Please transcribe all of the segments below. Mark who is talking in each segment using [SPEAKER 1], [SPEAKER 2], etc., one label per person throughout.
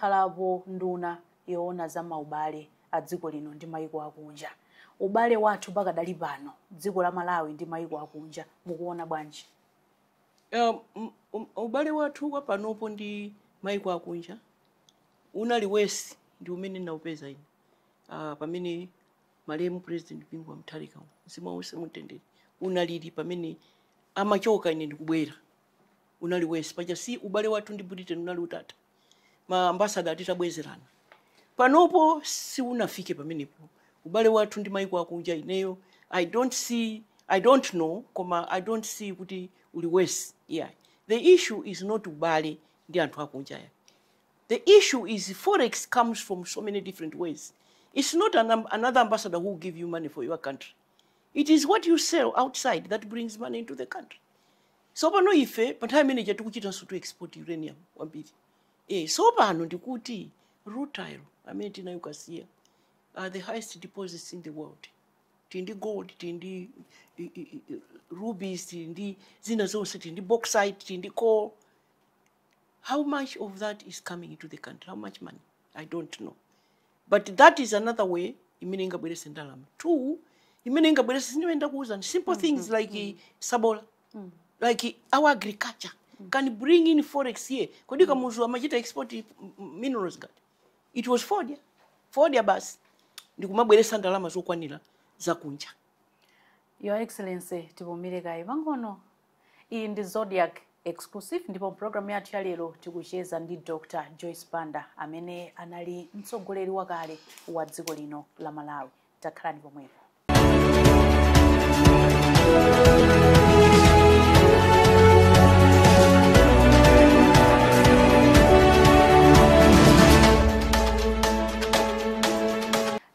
[SPEAKER 1] Munakhalapo nduna yoona za maubale a dziko lino ndi mayiko akunja. Ubale wathu pakadali pano, dziko la Malawi ndi mayiko akunja, mukuona bwanji?
[SPEAKER 2] Ubale wathu wa panopo ndi mayiko akunja unali worse ndi umene ndinaupeza ine pamene malemu President Bingu wa Mutharika, mzimu wonse mutendere, unalili pamene amachoka ine ndikubwera, unali worse. Paja si ubale wathu ndi Britain unali utatha, ma ambassador atitabwezerana. Panopo siunafike pamenepo. Ubale wathu ndi mayiko akunja, ineyo I don't see, I don't know, koma I don't see kuti uli worse. Yeah, the issue is not ubale ndi anthu akunja ya. The issue is forex comes from so many different ways. It's not another ambassador who will give you money for your country. It is what you sell outside that brings money into the country. So pano ife pa nthawi imene tikuchitanso to export uranium wambiri. So pano ndikuti rutile amene tinayo Kasiya are the highest deposits in the world. Tindi gold, tindi rubies, tindi zina zonse, tindi bauxite, tindi coal. How much of that is coming into the country? How much money? I don't know. But that is another way imene ingabwerese ndalama. Two, imene ingabwerese, sindimene kuuza, simple things like sabola, like our agriculture can bring in forex here. Kodi Kamuzu amachita export minerals ngati? It was fodya. Fodya basi. Ndikumabweresa ndalama zokwanira zakunja.
[SPEAKER 1] Your Excellency, tipumire kaye pang'ono. Iyi ndi Zodiak Exclusive, ndipo programu yathu ya lero tikucheza ndi Dr. Joyce Banda amene anali mtsogoleri wakale wa dziko lino la Malawi. Takhalani pomwepo.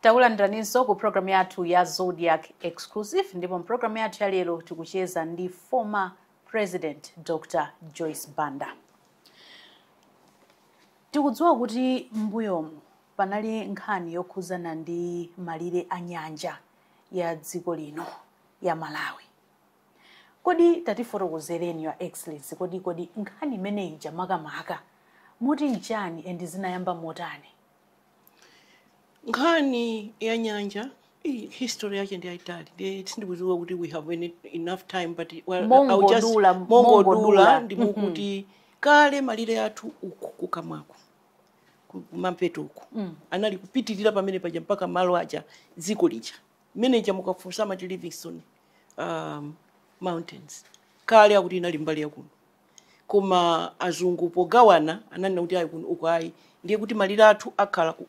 [SPEAKER 1] Takulandiraninso ku programu yathu ya Zodiak Exclusive, ndipo programu yathu ya lero tikucheza ndi former President Dr. Joyce Banda. Tikudziwa kuti mbuyomu panali nkhani yokhuzana ndi malire a nyanja ya dziko lino ya Malawi. Kodi tatifotokozereni, Your Excellency, kodi nkhani imeneyi makamaka muti nchani and zinayamba motani?
[SPEAKER 2] Nkhani ya nyanja, history yake ndi yaitali. Ndiye sindikudziwa kuti we have enough time, but well, I'll just
[SPEAKER 1] Mongodula,
[SPEAKER 2] mongodula.
[SPEAKER 1] Mongodula.
[SPEAKER 2] Ndimukuti kale malire athu uku kukamwako, kumampeto uku, anali kupitirira pamene paja mpaka malo aja dziko lija mmene mukafunsa amati Livingstone Mountains. Kale akuti inali mbali yakuno, koma azungu pogawana ananena kuti ayi, kuno uku ayi. Ndiye kuti malire athu akhala ku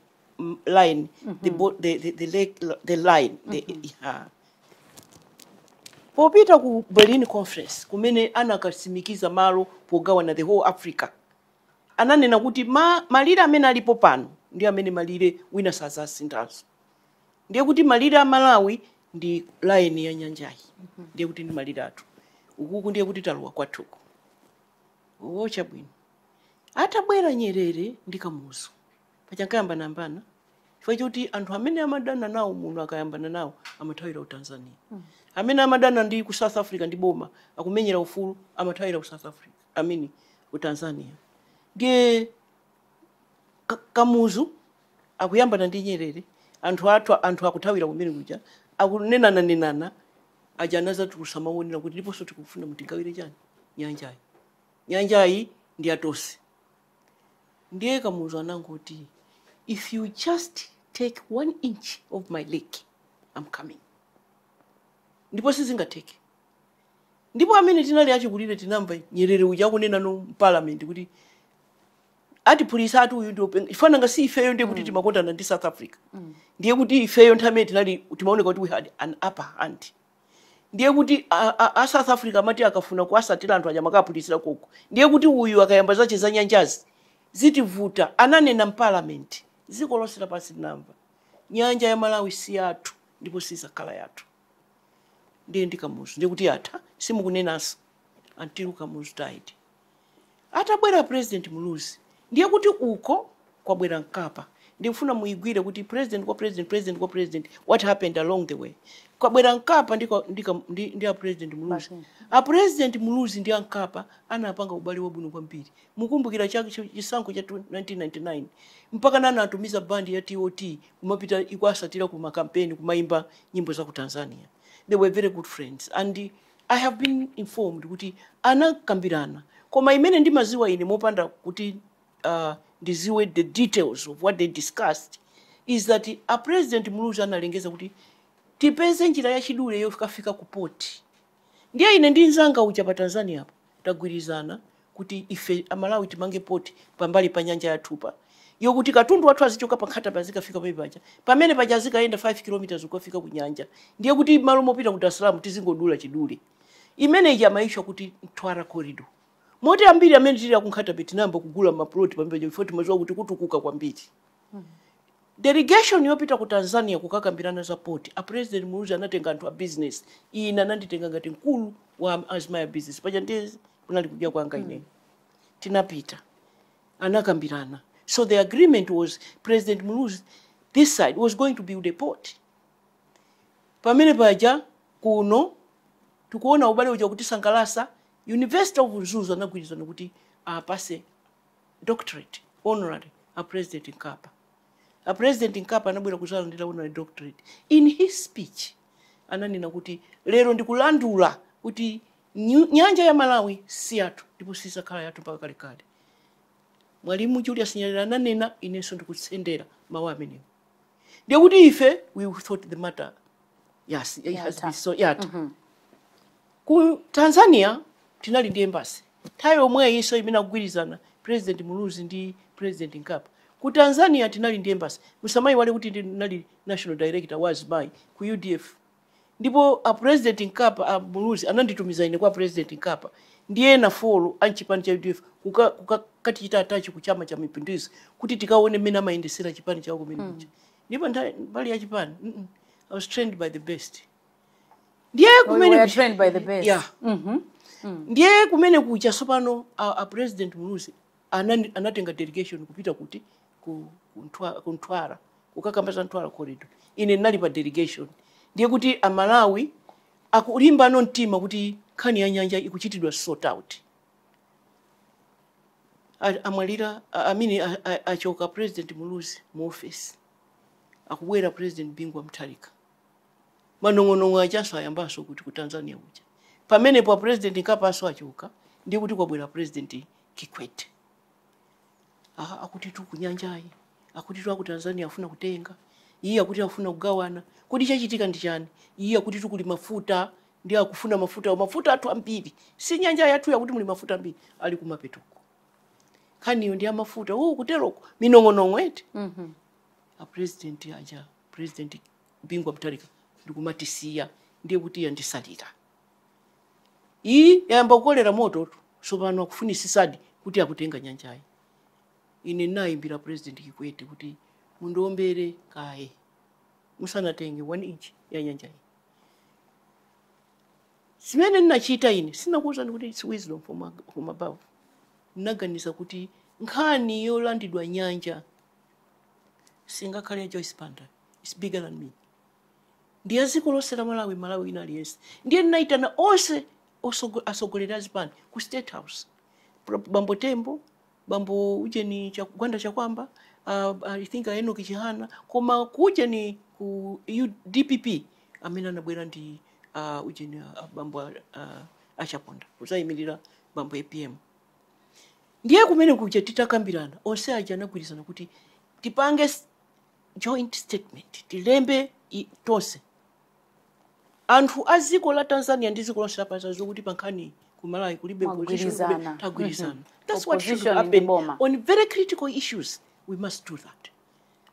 [SPEAKER 2] line, the lake, the line, yeah. Popita ku Berlin Conference kumene anakasimikiza malo pogawana the whole Africa, ananena kuti malire amene alipo pano ndi amene malire, wina sazasinthanso. Ndiye kuti malire a Malawi ndi line ya nyanjayi. Ndiye kuti ndi malire athu ukuku, ndiye kuti talowa kwathuku. Wocha bwino, atabwera Nyerere ndi Kamuzu pachankayambanambana, chifukwa choti anthu amene amadana nawo muno akayambana nawo amathawira ku Tanzania. Amene amadana ndi ku South Africa ndi boma akumenyera ufulu amathawira ku South Africa, I mean ku Tanzania. Ndiye Kamuzu akuyambana ndi Nyerere, anthu athu, anthu akuthawira kumene kuja, akunenana nenana aja anazatulusa maonera kuti ndiponso tikufuna mutigawire chani, nyanjayi. Nyanjayi ndi atose. Ndiye Kamuzu anangoti, "If you just take 1 inch of my lake, I'm coming." Ndipo sizingatheke. Ndipo amene tinali achikulire tinamva Nyerere uja akunena no parliament kuti atiphulisa ati uyu ndio ifananga si ifeyo. Ndiye kuti timakondana ndi South Africa. Ndiye kuti ifeyo nthawi imene tinali timaoneka kuti we had an upper hand. Ndiye kuti a South Africa amati akafuna kuasatira anthu aja makaphulisira koko. Ndiye kuti uyu akayamba zache za nyanjazi zitivuta. Ananena mparliament, dziko lonse lapansi linamva, nyanja ya Malawi si yathu ndipo sizakhala yathu. Ndiye ndi Kamuzu, ndiye kuti atha simukunenanso until Kamuzu died. Atabwera President Muluzi, ndiye kuti uko kwabwera Mkapa. Ndikufuna muigwire kuti president kwa president, president kwa president, what happened along the way. Kwabwera Mkapa ndi a President Muluzi. A President Muluzi ndi aMkapa anapanga ubale wabwino kwambiri. Mukumbukira chake chisankho cha 1999, mpaka nana atumiza bandi ya TOT kumapita ikuasatira ku makampeni, kumayimba nyimbo za ku Tanzania. They were very good friends, and I have been informed kuti anakambirana. Koma imene ndimaziwa ine, mopanda kuti ndiziwe the details of what they discussed, is that a President Muluzi analengeza kuti tipeze njira yachidule yokafika ku port. Ndiye ine ndi nzanga uja pa Tanzania apo tagwirizana kuti ife Amalawi timange port pambali pa nyanja yathupa, yokuti katundu wathu azichoka pa Nkhata pazikafika pamene paja, pamene paja azikayenda 5 km kukafika ku nyanja. Ndiye kuti malo mopita ku Dar es Salaam tizingodula chidule. Imene ija amayitcha kuti Mtwara Corridor, moti ambiri amene tili aku Nkhata Bay tinayamba kugula maploti pamene paja before timadziwa kuti kutukuka kwambiri. Delegation yopita ku Tanzania kukakambirana za port, a President Muluzi anatenga anthu a business. Ine ananditenga ngati mkulu wa azimayi a business paja, ndiye kunali kudya kwanga ineyo. Tinapita, anakambirana. So the agreement was President Muluzi this side was going to build a port. Pamene paja kuno tikuona ubale uja kutisangalasa. University of Mzuzu anagwirizana kuti apase doctorate honorary a President Mkapa. A President Mkapa anabwera kuzalandira honorary doctorate. In his speech ananena kuti lero ndikulandula kuti nyanja ya Malawi si yathu, ndipo sizakhala yathu mpaka kalekale. Mwalimu Julius Nyerere ananena, inenso ndikutsendera mawu amenewo. Ndiye kuti ife we thought the matter, yes, it has
[SPEAKER 1] Yatha.
[SPEAKER 2] been so yatha. Ku Tanzania tinali ndi embassy nthawi yomweyi inso imene akugwirizana President Muluzi ndi President Mkapa. Ku Tanzania tinali ndi embassy. Musamayiwale kuti ndinali national director wa azimayi ku UDF, ndipo a President Mkapa, a Muluzi ananditumiza ine kwa President Mkapa ndiye ena four anchipani cha UDF katichita attach ku Chama cha Mapinduzi kuti tikaone mmene amayendesera chipani chawo kumene kuja. Ndipo mbali ya chipani, I was trained by the best. Ndiye kumene
[SPEAKER 1] We were trained by the best.
[SPEAKER 2] Yeah. Ndiye kumene kuja sopano a President Muluzi anatenga delegation kupita kuti ku Mtwara kukakamba za Mtwara Corridor. Ine ndinali pa delegation. Ndiye kuti Amalawi akulimbano mtima kuti nkhani ya nyanja ikuchitidwa sort out. Amwalira, amini achoka President Muluzi mu office, akubwera President Bingu Mutharika. Manong'onong'o achaso ayambanso kuti ku Tanzania kuja. Pamenepo a President Mkapaso achoka, ndiye kuti kwabwera President Kikwete. Ah, akuti tu kunyanjayi, akuti tu aku Tanzania afuna kutenga, iye akuti afuna kugawana. Kuti chachitika ndi chani? Iye akuti tu kuli mafuta, ndiye akufuna mafuta, mafuta athu ambiri. Si nyanja yathu yakuti muli mafuta ambiri ali kumapetoko. Nkhaniyo ndi amafuta oh, kuteroko minong'onong'o eti. A president aja, President Bingu Mutharika, ndikumatisiya. Ndiye kuti yandisalira iyi, yayamba kukolera moto tu. Sopano akufunisisadi kuti akutenga nyanjayi. Ine nayimbira President Kikwete kuti mundiombere kaye musanatenge 1 inch ya nyanjayi. Zimene ndinachita ine, sinakuwuzani kuti it's wisdom from above. Ndinaganiza kuti nkhani yolandidwa nyanja singakhale ya Joyce Banda, it's bigger than me, ndiye dziko lonse la Malawi, Malawi ina aliyense. Ndiye ndinayitana onse atsogoleri a zipani ku State House. Bambo Tembo, bambo ujeni Gwanda Chakwamba, I think Enoki Chihana, koma kujeni ku DPP amene anabwera ndi ujeni bambo aChaponda kuzayimirira bambo APM. Ndiye kumene kuja titakambirana, onse aja anagwirizana kuti tipange joint statement, tilembe tonse anthu a dziko la Tanzania ndi dziko lonse lapansi zokuti pa nkhani ku Malawi kulibe opposition,
[SPEAKER 1] Mwagwirizana.
[SPEAKER 2] Tagwirizana. That's what should
[SPEAKER 1] Opposition ndi
[SPEAKER 2] happen
[SPEAKER 1] boma.
[SPEAKER 2] on very critical issues. We must do that.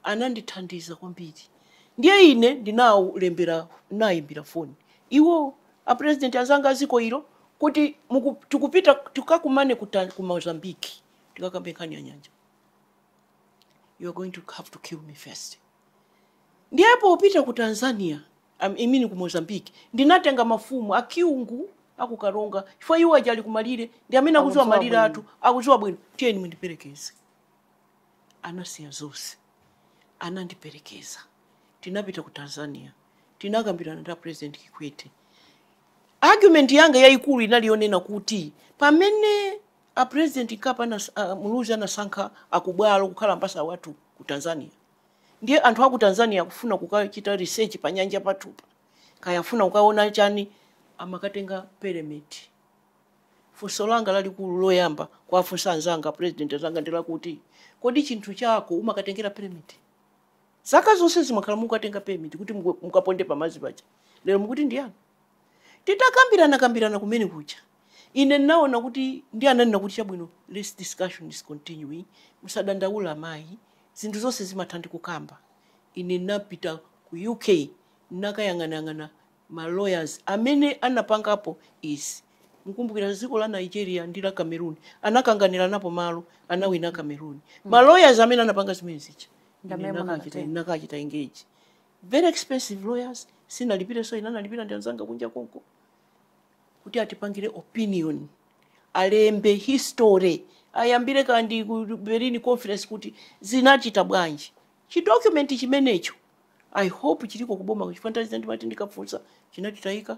[SPEAKER 2] Anandithandiza kwambiri. Ndiye ine ndinawulembera, nayimbira foni iwo a president azanga aziko ilo kuti tikupita tikakumane ku Mozambique, tikakambe nkhani ya nyanja. You are going to have to kill me first. Ndipo upita ku Tanzania, I mean ku Mozambique, ndinatenga mafumu aKyungu akuKaronga, chifukwa iwo aja ali kumalire, ndi amene akudziwa
[SPEAKER 1] Akudziwa
[SPEAKER 2] malire
[SPEAKER 1] bwino.
[SPEAKER 2] athu, akudziwa bwino. Tiyeni mundiperekeze. Anasiya zonse. Anandiperekeza, tinapita ku Tanzania, tinakambirana ndi President Kikwete. Argument yanga yayikulu inali yonena kuti pamene a President Mkapa Muluzi anasankha akubwalo kukhala ambassador wathu ku Tanzania, ndiye anthu aku Tanzania akufuna kukachita research pa nyanja pathupa, kayafuna kukaona chani, amakatenga permit. Funso langa lalikulu loyamba kwafunsa anzanga, president anzanga, ndilakuti, kodi chinthu chako umakatengera permit? Zaka zonse zimakhala mukatenga permit kuti mukaponde pamazi paja, lero mukuti ndiyani? Titakambirana kambirana kumene kucha, ine ndinaona kuti ndi ananena kuti, "Chabwino, this discussion is continuing, musadandaula amayi, zinthu zonse zimatha ndi kukamba." Ine ndinapita ku UK, ndinakayang'anayang'ana ma lawyers amene anapangapo izi. Mukumbukira dziko la Nigeria ndi la Cameroon anakanganira napo malo, anawina Cameroon. Ma lawyers amene anapanga zimene zicha,
[SPEAKER 1] Ndamene
[SPEAKER 2] ine
[SPEAKER 1] munakatenga.
[SPEAKER 2] Nakachita engage very expensive lawyers. Sinalipire, so ine analipira ndi anzanga kunja konko kuti atipangire opinion, alembe history, ayambire kandi ku Berlin Conference kuti zinachita bwanji. Chidocument chimenecho, I hope chiliko kuboma. Kuchifananiza ndimati ndikafunsa chinatitayika.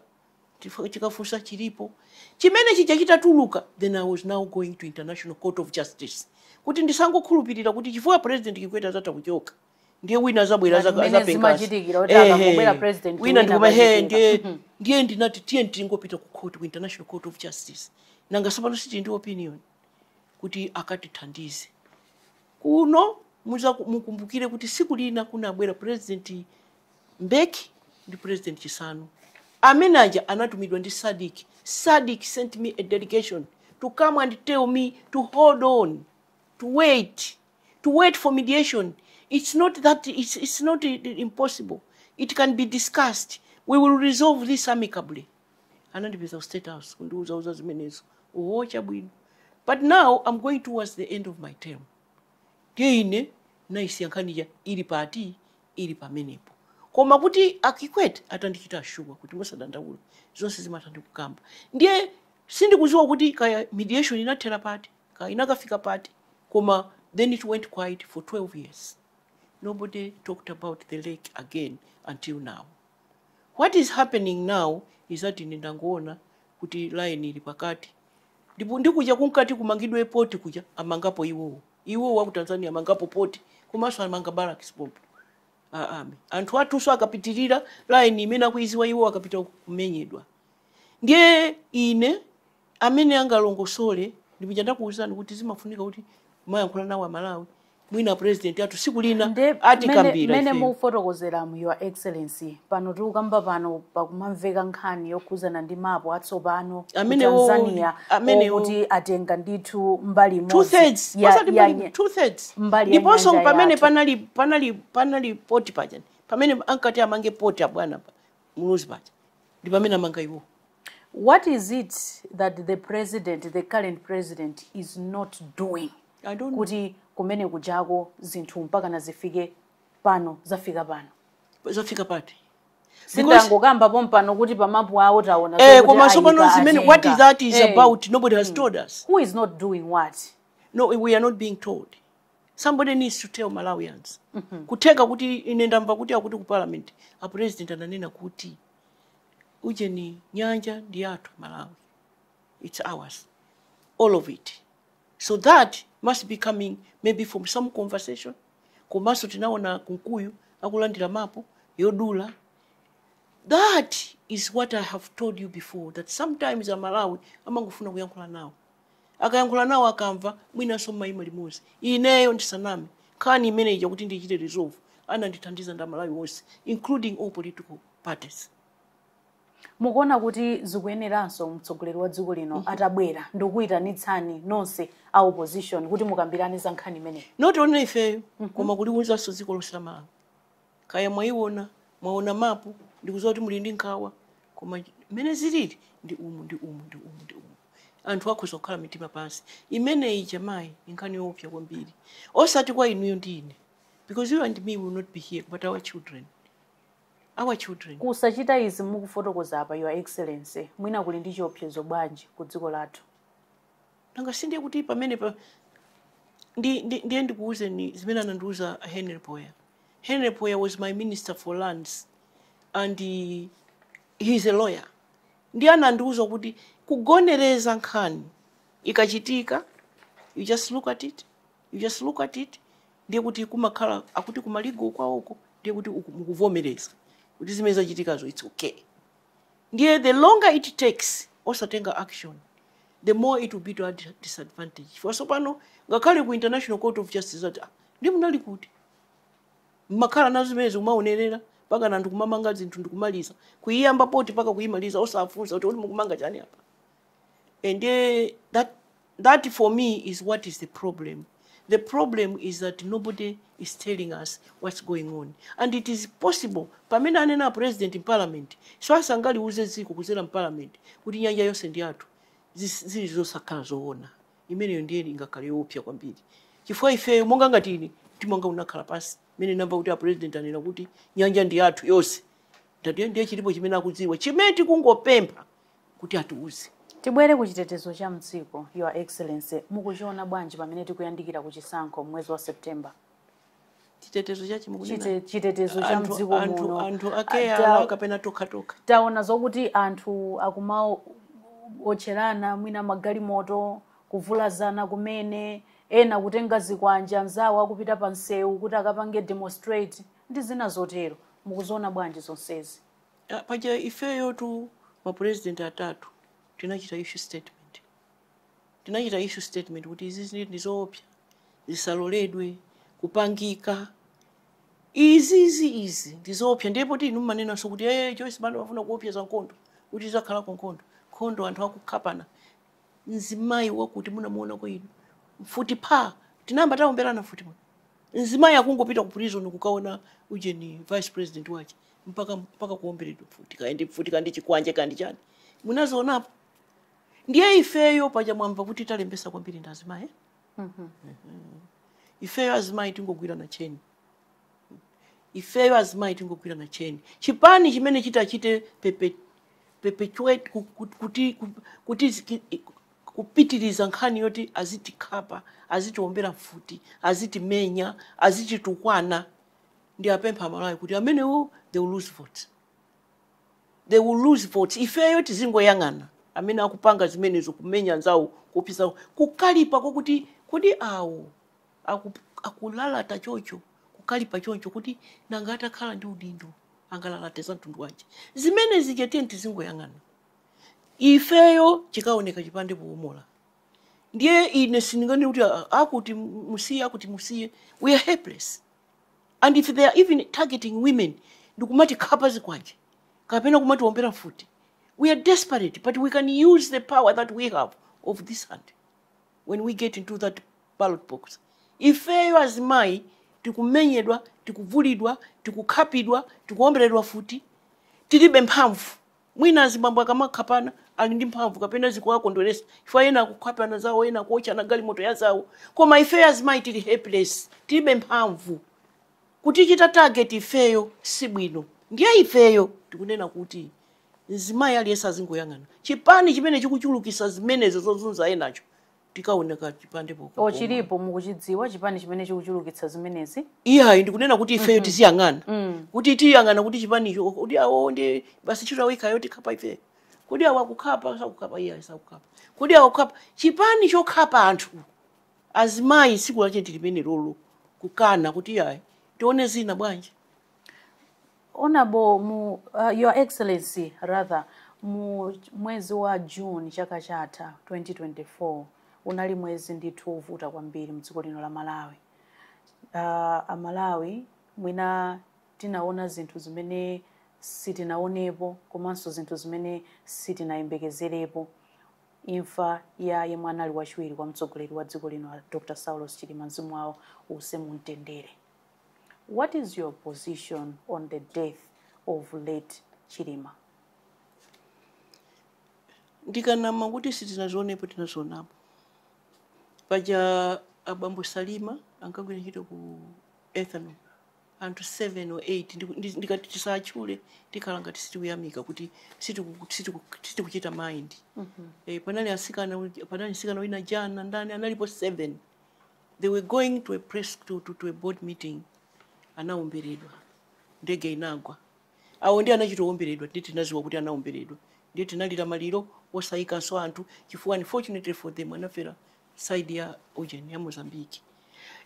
[SPEAKER 2] Chikafunsa chilipo chimene chija chitatuluka. Then I was now going to International Court of Justice kuti ndisangokhulupirira kuti chifukwa President Kikwete azatha kuchoka, ndiye wina azabwera.
[SPEAKER 1] Ngati mmene zimachitikira kuti akangobwera president
[SPEAKER 2] wina
[SPEAKER 1] wina
[SPEAKER 2] ndikuma he
[SPEAKER 1] akachitika.
[SPEAKER 2] Ndiye ndinati, tiye tingopita ku court, ku International Court of Justice. Nanga tsopano sitili ndi opinion kuti akatithandize kuno? Mukumbukire kuti siku lina kunabwera President Mbeki ndi President Chisanu. Amene aja anatumidwa ndi SADC. SADC sent me a delegation to come and tell me to hold on, to wait, to wait for mediation. It's not that it's not impossible, it can be discussed, we will resolve this amicably. Anandipeza ku State House kundiuzauza zimenezo. Oho, chabwino, but now I'm going towards the end of my term. Ndiye ine naisiya nkhaniya ili pati, ili pamenepo. Koma kuti aKikwete atandichita assure kuti musadandaula, zonse zimatha ndi kukamba, ndiye sindikuziwa kuti kaya mediation inathera pati, kaya inakafika pati. Koma then it went quiet for 12 years. Nobody talked about the lake again until now. What is happening now is that ine ndangoona kuti line ili pakati, ndipo ndikuja kunkati kumangidwe port kuja, amangapo iwowo, iwowo aku Tanzania amangapo port, komanso amanga barracks pompo. Aame anthu athunso akapitirira line imene akuiziwa iwo, akapita kumenyedwa. Ndiye ine amene angalongosole, ndikuja ndakuwuzani kuti zimafunika kuti kumayankhula nawo Amalawi. Mwina president athu siku lina
[SPEAKER 1] Nde
[SPEAKER 2] atikambira
[SPEAKER 1] mene
[SPEAKER 2] ifeyo.
[SPEAKER 1] Mukufotokozeramu, Your Excellency, pano tikukamba pano pakumamveka nkhani yokhuzana ndi mapu atsopano ku Tanzania okuti atenga ndithu mbali
[SPEAKER 2] Two
[SPEAKER 1] imodzi
[SPEAKER 2] thirds, osati mbali, two thirds.
[SPEAKER 1] mbali ya
[SPEAKER 2] Ndiponso
[SPEAKER 1] nyanja
[SPEAKER 2] pamene
[SPEAKER 1] yathu.
[SPEAKER 2] panali port paja, pamene ankati amange port abwana pa Muluzi paja, ndi pamene amanga iwo.
[SPEAKER 1] What is it that the president, the current president, is not doing
[SPEAKER 2] I don't know.
[SPEAKER 1] kuti kumene kujako zinthu mpaka nazifike pano zafika pano?
[SPEAKER 2] Zafika pati?
[SPEAKER 1] Sindangokamba pompano kuti pamapu awo taona zokuti
[SPEAKER 2] Koma tsopano
[SPEAKER 1] ayika,
[SPEAKER 2] zimene what
[SPEAKER 1] atenga.
[SPEAKER 2] is that is about, nobody has told us.
[SPEAKER 1] Who is not doing what?
[SPEAKER 2] No, we are not being told. Somebody needs to tell Malawians. Kutheka kuti ine ndamva kuti akuti ku parliament a president ananena kuti ujeni nyanja ndi yathu Malawi, it's ours, all of it. So that must be coming maybe from some conversation. Komanso tinaona Kunkuyu akulandira mapu yodula. That is what I have told you before, that sometimes Amalawi amangofuna kuyankhula nawo. Akayankhula nawo akamva, mwinanso mmayima limodzi. Ineyo ndisaname, nkhani imene ija kuti ndichite resolve, anandithandiza ndi Amalawi onse, including all political parties.
[SPEAKER 1] Mukuona kuti zikuyeneranso mtsogoleri wa dziko lino atabwera ndikuyitanitsani nonse a opposition kuti mukambirane za nkhani imeneyi?
[SPEAKER 2] Not only ifeyo, koma kuliwuzanso dziko lonse la Malawi. Kaya mwayiona, mwaona mapu, ndikuziwa kuti muli ndi nkhawa, koma mmene zilili ndi umu, ndi umu, ndi umu, ndi umu. Anthu akhoza kukhala mitima pansi. Imeneyi chamayi nkhani yoopsa kwambiri, osati kwa inuyo ndi ine, because you and me will not be here, but our children, our children.
[SPEAKER 1] Kusachita izi mukufotokoza apa, Your Excellency, mwina kuli ndi chiopsezo bwanji ku dziko lathu?
[SPEAKER 2] Nanga sindiye kuti pamene pa ndiye ndikuwuzeni zimene anandiwuza Henry Phoya. Henry Phoya was my minister for lands and he's a lawyer. Ndiye anandiuza kuti kugonereza nkhani ikachitika, you just look at it, you just look at it, ndiye kuti kumakhala akuti kuma legal kwawoko, ndiye kuti mukuvomereza kuti zimene zachitikazo, it's okay. Ndiye the longer it takes osatenga action, the more it will be to our disadvantage. For pano ngakhale ku International Court of Justice ati, "Ah, ndi munali kuti mmakhala nazo zimene kumaonerera mpaka na ndikumamanga zinthu, ndikumaliza kuiyamba poti paka kuyimaliza osafunsa kuti uli mukumanga chani apa?" And that for me is what is the problem. The problem is that nobody is telling us what's going on. And it is possible pamene anena president in parliament, so asangaliuze dziko kuzera m'parliament kuti nyanja yonse ndi yathu, zili zosakhala zoona. Imeneyo ndiye ingakhale yoopsa kwambiri, chifukwa ifeyo monga ngati ine, mtima unakhala pansi mene namva kuti a president anena kuti nyanja ndi yathu yonse. Ndatiye ndiye chilipo chimene akudziwa chimene tikungopempha kuti atiuze.
[SPEAKER 1] Tibwere ku chitetezo cha mdziko, Your Excellency. Mukuchiona bwanji pamene tikuyandikira ku chisankho mwezi wa September?
[SPEAKER 2] Chitetezo chachi mukunena?
[SPEAKER 1] Chitetezo cha mdziko muno.
[SPEAKER 2] Anthu akeyala kapena tokhatokha?
[SPEAKER 1] Taona zokuti anthu akumaotcherana mwina magalimoto, kuvulazana kumene, ena kutenga zikwanja, anzawo akupita pa msewu kuti akapange demonstrate ndi zina zotero. Mukuziona bwanji zonsezi?
[SPEAKER 2] Ah, paja ifeyo tu mapresident atatu tinachita issue statement, tinachita issue statement kuti izi ndi zoopsa, zisaloledwe kupangika izizi, izi ndizoopsa. Ndipo ti inu mmanenanso kuti, "Hey, Joyce Banda wafuna kuopseza nkhondo, kuti izakhalako nkhondo." Nkhondo, anthu akukhapana, mzimayi wakuti munamuonako inu, mfuti pha, tinayamba taomberana mfuti muno. Mzimayi akungopita ku prison kukaona ujeni vice president wache, mpaka kuomberedwa mfuti, kandi mfuti kandi chikwanje kandi chani, munazionapo? Ndiye ifeyo paja mwamva kuti talembesa kwambiri ndi azimayi, eh? Ifeyo azimayi tingogwirana cheni, ifeyo azimayi tingogwirana cheni. Chipani chimene chitachite pepe perpetuate kuti kupitiriza nkhani yoti azitikhapa, azitiombera mfuti, azitimenya, azititukwana, ndi apempha Malawi kuti amenewo they will lose votes, they will lose votes. Ifeyo tizingoyang'ana amene akupanga zimenezo, kumenya anzawo, kupisa, kukalipa kwakuti kuti awo akulalata chocho, kukalipa choncho, kuti nanga atakhala ndi udindo angalalate za mtundu wanji? Zimene zija tiye tizingoyang'ana ifeyo, chikaoneka chipande kuomola. Ndiye ine sindingani kuti, ah, akuti musiye, akuti musiye. We are helpless. And if they are even targeting women ndikumati khapa zikwanje kapena kumati ombera mfuti, we are desperate, but we can use the power that we have of this hand when we get into that ballot box. Ifeyo azimayi tikumenyedwa, tikuvulidwa, tikukhapidwa, tikuomberedwa futi, tilibe mphamvu. Mwina azibambo akamakhapana ali ndi mphamvu kapena zikuwakondweresa, chifukwa ena akukhapana zawo, ena akuotchana galimoto ya zawo, koma ifeyo azimayi tili helpless, tilibe mphamvu. Kutichita target ifeyo si bwino. Ndiye ifeyo tikunena kuti mzimayi aliyense azingoyang'ana chipani chimene chikuchulukisa zimenezo zozunza enacho, tikaoneka chipande poko.
[SPEAKER 1] O, chilipo, mukuchidziwa chipani chimene chikuchulukitsa zimenezi?
[SPEAKER 2] Iyayi, ndikunena kuti ifeyo tiziyang'ana, kuti tiyang'ana kuti chipanicho, kuti awo ndi basi ntchito yawo ikhayo tikhapa ifeyo, kuti awo akukhapa, sakukhapa, iyayi sakukhapa, kuti awo akukhapa, chipani chokhapa anthu azimayi, tsiku lache tilimene lolo kukana kuti iyayi, tione zina bwanji.
[SPEAKER 1] Honorable, mu Your Excellency rather, mu mwezi wa June chaka chatha 2024 unali mwezi ndithu wovuta kwambiri mdziko lino la Malawi. Amalawi mwina tinaona zinthu zimene sitinaonepo komanso zinthu zimene sitinayembekezerepo, imfa ya yemwe anali wachiwiri kwa mtsogoleri wa dziko lino, Dr Saulos Chilima, mzimu wawo uuse mumtendere. What is your position on the death of late Chilima?
[SPEAKER 2] Ndikanama kuti sitinazionepo. Tinazionapo. Paja abambo Salima ankagwira ntchito ku ethanol, anthu 7 or 8, ndikati tisatchule tikhala ngati sitikuyamika kuti sitikuchita mind. Panali asikana, panali msikana wina jana ndani, analipo 7. They were going to a press to a board meeting. Anawomberedwa, ndege inagwa. Awo ndi anachita owomberedwa, ndi tinaziwa kuti anawomberedwa, ndiye tinalira maliro osayikanso anthu, chifukwa unfortunately for them anafera side ya ujeni ya Mozambique.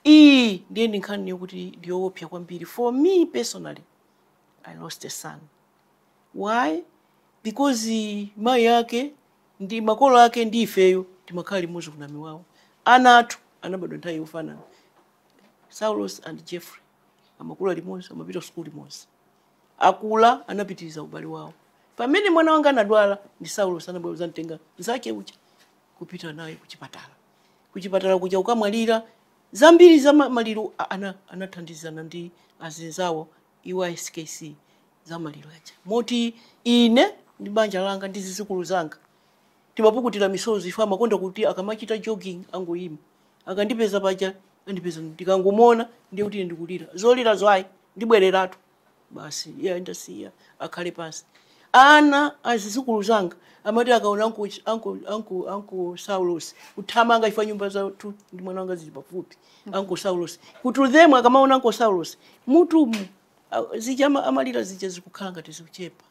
[SPEAKER 2] Iyi ndiye ndi nkhani yokuti ndiyoopsa kwambiri. For me personally, I lost a son. Why? Because mayi ake ndi makolo ake ndi ifeyo timakhala limodzi kunami wawo. Ana athu anabadwa nthawi yofanana. Saulos and Jeffrey amakula limodzi, amapita sukulu limodzi, akula anapitiriza ubale wawo. Pamene mwana wanga anadwala, ndi Saulos anabwera kuzamtenga nzake uja kupita naye kuchipatala. Kuchipatala kuja ukamwalira. Zambiri za maliro anathandizana ndi azinzawo iwo SKC za maliro aja, moti ine ndi banja langa ndi zizukulu zanga timapukutira misozi. Ife amakonda kuti akamachita jogging angoyima, akandipeza paja andipeza, ndikangomona ndiye kuti ndikulira zolira zwayi, ndibwereratu basi. Iye ndasiya akhale pansi. Ana azizukulu zanga amati akaona uncle Saulos kuthamanga, ifa nyumba zathu ndi mwana wanga zili pafupi. Uncle Saulos kuti them, akamaona Uncle Saulos mutumu zija amalira zija zikukhala ngati zikuchepa.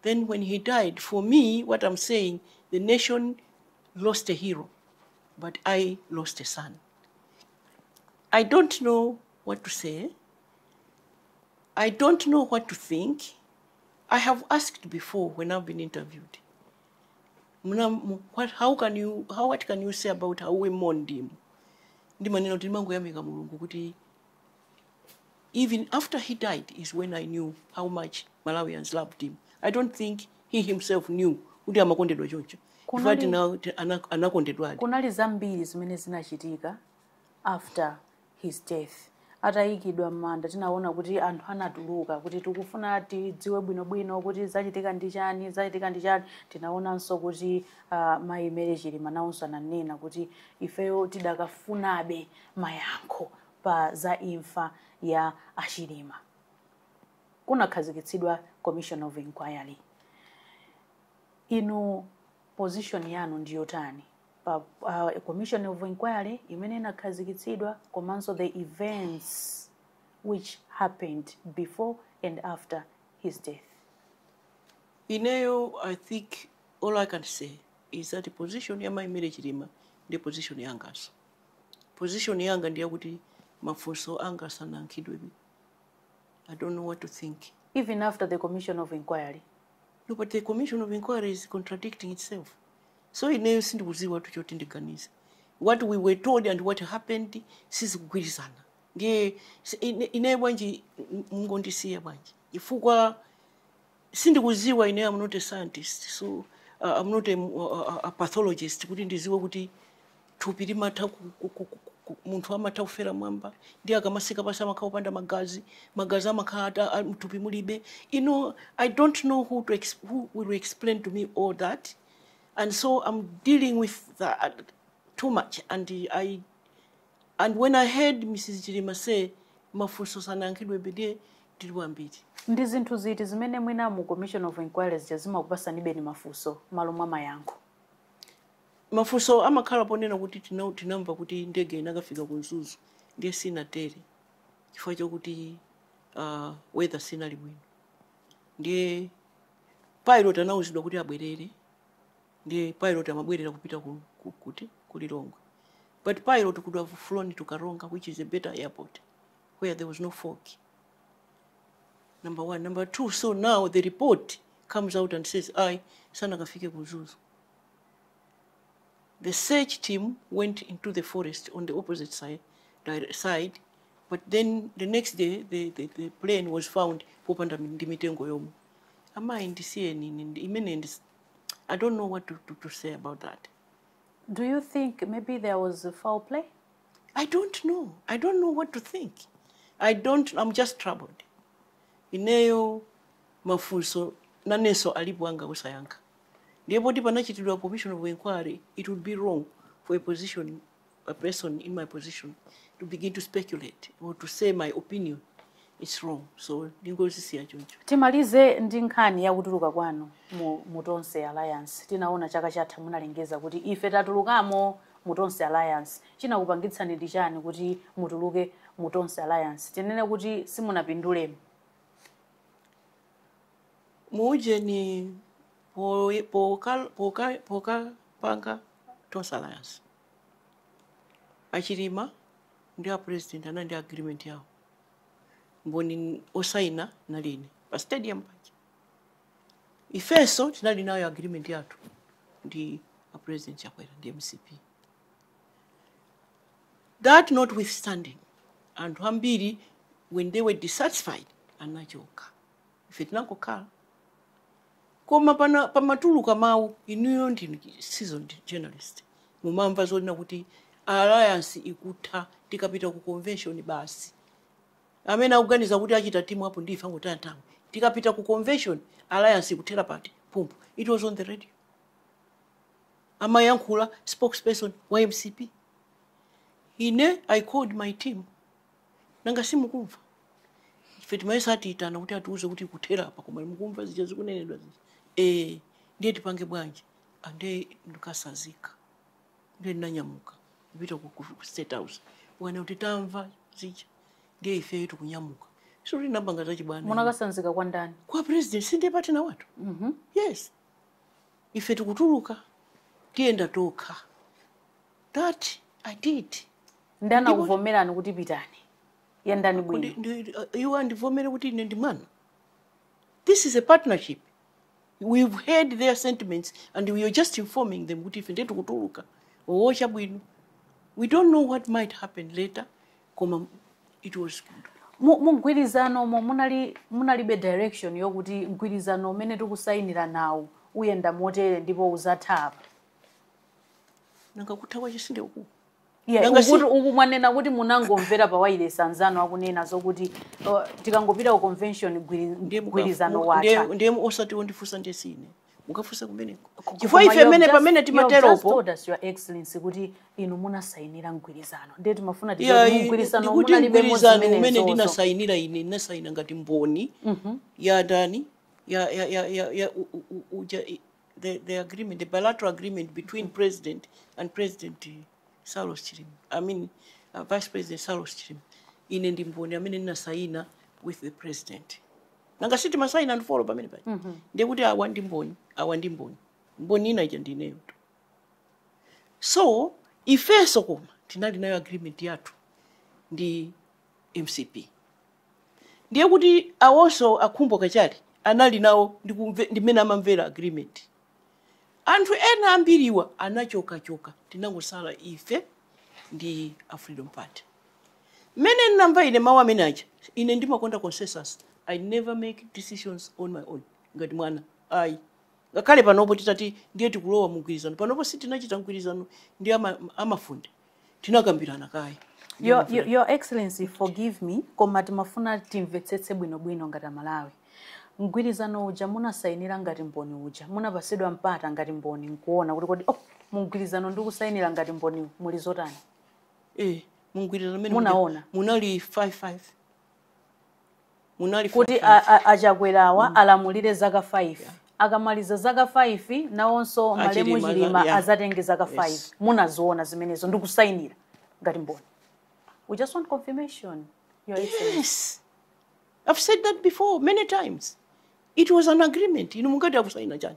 [SPEAKER 2] Then when he died, for me, what I'm saying, the nation lost a hero, but I lost a son. I don't know what to say. I don't know what to think. I have asked before when I've been interviewed. What, how can you, how, what can you say about how we mourned him? Ndimanena kuti ndimangoyamika Mulungu kuti even after he died is when I knew how much Malawians loved him. I don't think he himself knew kuti amakondedwa choncho. Anakondedwadi.
[SPEAKER 1] Kunali zambiri zimene zinachitika after his death. Atayikidwa m'manda, tinaona kuti anthu anatuluka kuti tikufuna tidziwe bwinobwino kuti zachitika ndi chani, zachitika ndi chani. Tinaonanso kuti mayi Mary Chilima nawonso ananena kuti ifeyo tidakafunabe mayankho pa za imfa ya aChilima. Kunakhazikitsidwa commission of inquiry. Inu position yanu ndiyotani pa commission of inquiry imene inakhazikitsidwa, komanso the events which happened before and after his death?
[SPEAKER 2] Ineyo, I think all I can say is that position ya mayi Mary Chilima ndi position yangaso. Position yanga ndiyakuti mafunso anga sanayankhidwebe. I don't know what to think.
[SPEAKER 1] Even after the commission of inquiry?
[SPEAKER 2] No, but the commission of inquiry is contradicting itself. So ineyo sindikudziwa choti ndiganize. What we were told and what happened sizikugwirizana. Ndiye ineyo bwanji mungondisiya bwanji, chifukwa sindikuziwa. Ine am not a scientist, so I'm not a pathologist kuti ndiziwe kuti thupi limatha munthu amatha kufera mwamba, ndi akamasika pasi amakhala opanda magazi, magazi amakhala mthupi mulibe. I don't know who will explain to me all that, and so I'm dealing with that too much. And when I heard Mrs Chilima say mafunso sanayankhidwebe, ndiye ndili wambiri.
[SPEAKER 1] Ndi zinthu ziti zimene mwina mu commission of inquiry zija zimakupasanibe ni mafunso malo mwa mayankho?
[SPEAKER 2] Mafunso amakhala ponena kuti tinamva kuti ndege inakafika ku Mzuzu, ndiye sinatere chifukwa chokuti weather sinali bwino, ndiye pilot anawuzidwa kuti abwerere, ndiye pilot amabwerera kupita kuti ku Lilongwe, but pilot could have flown to Karonga, which is a better airport where there was no fog, number one. Number two, so now the report comes out and says I sanakafike ku Mzuzu. The search team went into the forest on the opposite side, but then the next day the plane was found popanda ndi mitengo yomwe. Amayi, ndisiyeni imene I don't know what to say about that.
[SPEAKER 1] Do you think maybe there was a foul play?
[SPEAKER 2] I don't know. I don't know what to think. I don't, I'm just troubled. Ineyo mafunso nanenso alipo anga kusayankha. Ndiye poti panachitidwa commission of inquiry, it would be wrong for a person in my position to begin to speculate or to say my opinion. It's wrong. So ndingozisiya choncho.
[SPEAKER 1] Timalize ndi nkhani yakutuluka kwanu mu Tonse Alliance. Tinaona chaka chatha munalengeza kuti ife tatulukamo mu Tonse Alliance. Chinakupangitsani ndi chani kuti mutuluke Mu Tonse Alliance, tinene kuti simunapindulemo?
[SPEAKER 2] Muujeni, pokapanga Tonse Alliance, Achilima ndi a president ana ndi agreement yawo. Mboni osaina nalini pa stadium paja. Ifenso tinali nayo agreement yathu ndi a President Chakwera ndi MCP. That notwithstanding, anthu ambiri, when they were dissatisfied, anachoka. Ife tinangokhala. Koma pana pamatuluka mawu, inuyo ndinu seasoned journalist, mumamva zonena kuti alliance ikutha tikapita ku convention basi. Amene akuganiza kuti achita team up ndife angotaya nthawi. Tikapita ku convention, alliance ikuthera pati pumpu. It was on the radio, amayankhula spokesperson wa MCP. Ine I called my team, "Nanga simukumva? Ife timayesa atiyitana kuti atiuze kuti ikuthera apa, koma mukumva zija zikunenedwa zija? Ndiye tipange bwanji?" Ande ndikasazika, ndiye ndinanyamuka kupita ku State House ukana kuti tamva zija, ndiye ifeyo tikunyamuka. So tinapanga zachibwana.
[SPEAKER 1] Munakasanzika kwa ndani?
[SPEAKER 2] Kwa president, sindiye partner wathu? Yes, ife tikutuluka, tiyenda tokha. That I did.
[SPEAKER 1] Ndi anakuvomerani kuti pitani, yendani bwino?
[SPEAKER 2] Iwo andivomere kuti ine ndi mwana? This is a partnership. We've heard their sentiments and we are just informing them kuti ife ndiye tikutuluka. Owocha bwino, we don't know what might happen later, koma it was good.
[SPEAKER 1] Mu mgwirizano mo munalibe direction yokuti mgwirizano umene tikusayinira nawo uyenda motere ndipo uzatha apa?
[SPEAKER 2] Nanga kutha kwache sinde uku?
[SPEAKER 1] Yeah, ukuti uku mwanena kuti munangomvera pa wireless anzanu akunena zokuti tikangopita ku convention mgwirizano watha.
[SPEAKER 2] Ndiye osati wondifunsa ndiye sine, mukafunsa kumeneko, chifukwa ife mene pamene timateropo.
[SPEAKER 1] Told us, Your Excellency, kuti inu munasayinira mgwirizano, ndiye timafuna tidziwe mgwirizano
[SPEAKER 2] ndikuti mgwirizano umene ndinasayinira, ine ndinasayina ngati mboni ya ndani, ya uja, the agreement, the bilateral agreement between president and President Saulos Chilima, I mean, Vice President Saulos Chilima. Ine ndi mboni amene ndinasayina with the president. Nanga siti masaina and follow pamene paja? Ndiye kuti awa ndi mboni, awa ndi mboni, mboni ina ija ndineyo tu. So ifenso koma tinali nayo agreement yathu ndi MCP. Ndiye kuti awonso akhumbo kachali anali nawo ndimene amamvera agreement. Anthu ena ambiriwa anachokachoka, tinangosala ife ndi a Freedom Party. Mmene ndinamva ine mawu amene aja, ine ndimakonda consensus. I never make decisions on my own ngati mwana, ayi. Ngakhale panopo titati ndiye tikulowa mu mgwirizano, panopo sitinachita mgwirizano ndi amafunde, tinakambirana kaye.
[SPEAKER 1] Your Excellency, forgive me, koma timafuna timvetsetse bwinobwino ngati Amalawi. Mgwirizano uja munasayinira ngati mboni uja, munapasidwa mpata ngati mboni nkuona kuti kodi, oh, mugwirizano ndi kusayinira ngati mboni muli zotani?
[SPEAKER 2] Mugwirizano mmene
[SPEAKER 1] Munaona?
[SPEAKER 2] Munali 55, munali
[SPEAKER 1] kuti
[SPEAKER 2] 5-5.
[SPEAKER 1] Achakwerawa alamulire zaka 5, akamaliza zaka 5 nawonso malemu
[SPEAKER 2] Achilima,
[SPEAKER 1] Chilima azatenge zaka 5. Munaziona zimenezo ndi kusayinira ngati mboni? We just want confirmation, Your Excellency.
[SPEAKER 2] Yes, I've said that before many times. It was an agreement. Inu mungati akusaina chani?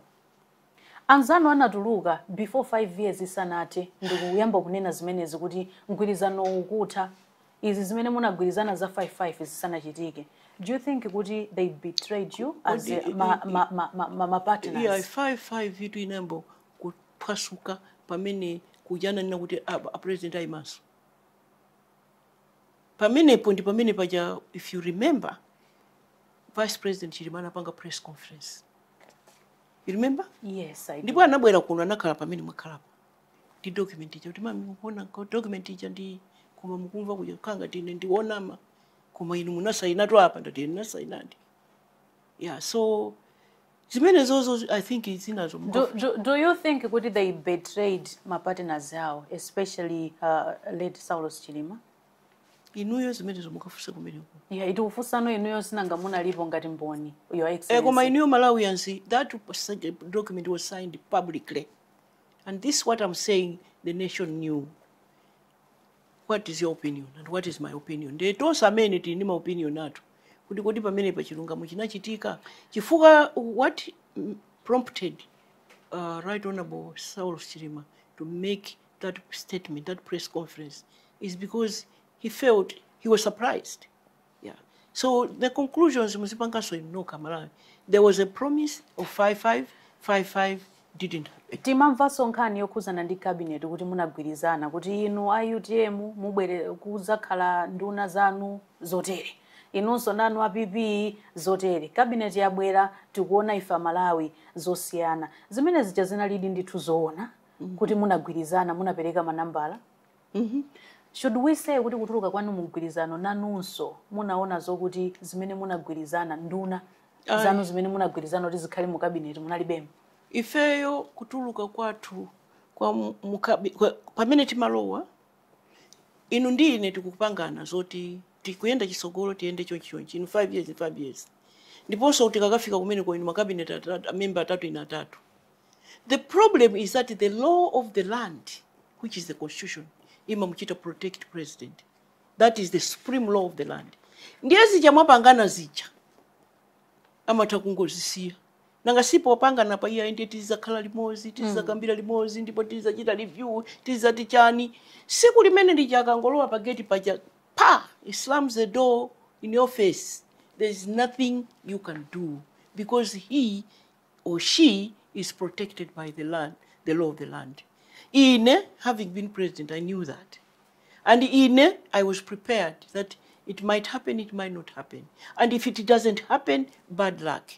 [SPEAKER 1] Anzanu anatuluka before 5 years isanathe ndikuyamba kunena zimenezi kuti mgwirizano ukutha, izi zimene munagwirizana za 55 zisanachitike. Do you think kuti they betrayed you as ma partners?
[SPEAKER 2] Yeah, 55 itu inayamba kuphwasuka pamene kujananena kuti a president ayimanso. Pamenepo ndi pamene paja, if you remember, Vice President Chilima anapanga press conference. You remember?
[SPEAKER 1] Yes, I do.
[SPEAKER 2] Ndipo anabwera kuno, anakhala pamene mwakhalapo ndi document ija kuti, "Mami, mukuona ko document ija?" Ndi koma mukumva kuja khanga tine ndionama, koma inu munasayinatu apa. Ndati ndinasayinadi. Yeah, so zimenezozo I think zinazo.
[SPEAKER 1] Do you think kuti they betrayed ma partners awo, especially late Saulos Chilima?
[SPEAKER 2] Inuyo zimenezo mukafunsa kumeneko.
[SPEAKER 1] Yeah, itikufunsano inuyo, sinanga munalipo ngati mboni, Your
[SPEAKER 2] Koma
[SPEAKER 1] Excellency.
[SPEAKER 2] Inuyo Malawians, that document was signed publicly, and this what I'm saying, the nation knew. What is your opinion and what is my opinion? Ndiye tonse amene tili ndi ma opinion athu kuti kodi pamene pa chilungamo chinachitika, chifukwa what prompted Right Honorable Saulos Chilima to make that statement, that press conference, is because he felt he was surprised. Yeah. So the conclusions muzipanganso inu nokha Malawi. There was a promise of 5-5, 5-5 didn't happen.
[SPEAKER 1] Timamvanso nkhani yokhuzana ndi cabinet kuti munagwirizana kuti inu a UTM mubwere kuzakhala nduna zanu zotere, inunso nanu a PP zotere. Cabinet yabwera, tikuona ife Malawi zosiyana. Zimene zija zinalidi ndithu zoona kuti munagwirizana, munapereka manambala? Should we say kuti kutuluka kwanu mugwirizano nanunso munaona zokuti zimene munagwirizana, nduna
[SPEAKER 2] Ayi.
[SPEAKER 1] zanu zimene munagwirizana kuti zikhale mu cabinet munalibemo?
[SPEAKER 2] Ifeyo kutuluka kwathu kwa pamene timalowa, inu ndi ine tikupangana zoti tikuyenda chisogolo, tiyende chonchi, inu 5 years, 5 years, ndiponso tikakafika kumeneko inu makabineti atatu, member atatu, ine atatu. The problem is that the law of the land, which is the constitution, imamuchita protect president. That is the supreme law of the land. Ndiye zija mwapangana zija amatha kungozisiya. Nanga sipo pangana pa iya, ndiye tizakhala limodzi, tizakambira limodzi, ndipo tizachita review, tizati chani. Siku limene lija akangolowa pa gate paja, pa, he slams the door in your face. There is nothing you can do because he or she is protected by the land, the law of the land. Ine, having been president, I knew that. And ine, I was prepared that it might happen, it might not happen. And if it doesn't happen, bad luck.